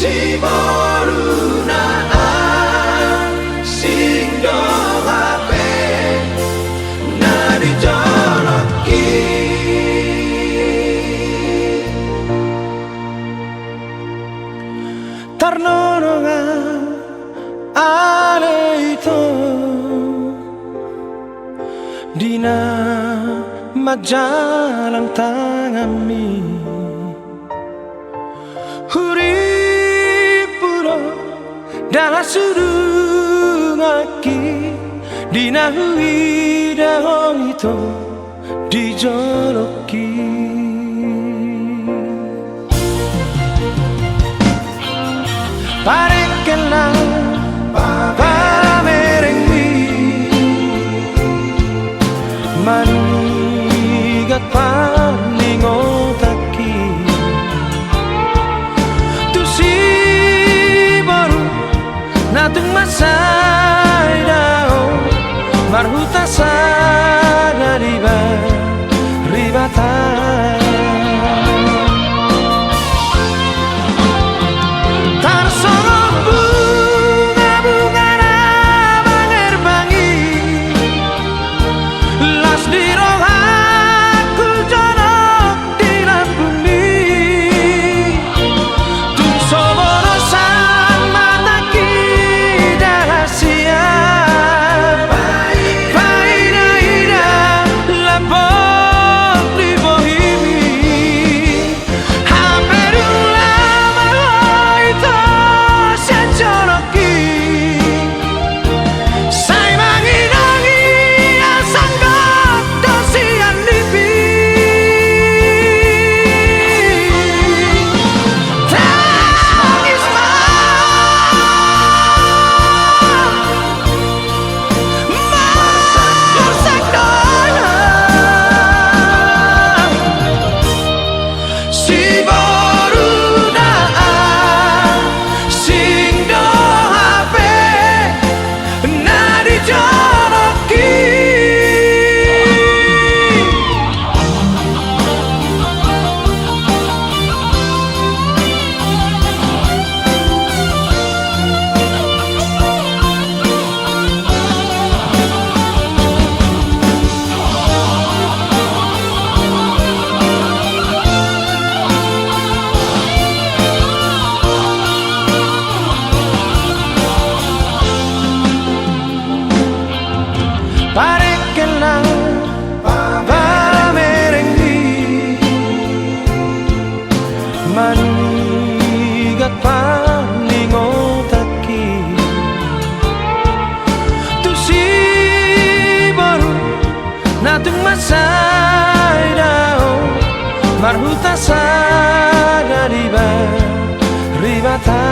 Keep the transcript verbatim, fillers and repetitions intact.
Siboruna asing do hape na dijolokki. Tarnonongan ale ito di na manjalang tanganmi. Hurippu do dalan sudunganki di na huida ho ito di jolongki. Parengkel nang pamerengmi, manigat parningotanki tu siboru na tung mansai dao marhuta sada di baribata. Tarsongon bungabunga na mangerbangi, las di rohangku jonok di lambungmi. Tung so bonosan matangki jala sian paida-ida lambok ni bohimi. Hape dung lamalo ito sian jolongki, sai manginangi asa gok do sian nipi. Tangis ma, marsak do na. Siboruna asing do hape na dijolongki. Parengkel nang pamerengmi, manigat parningotanki tu siboru na tung mansai dao marhuta sada di baribata.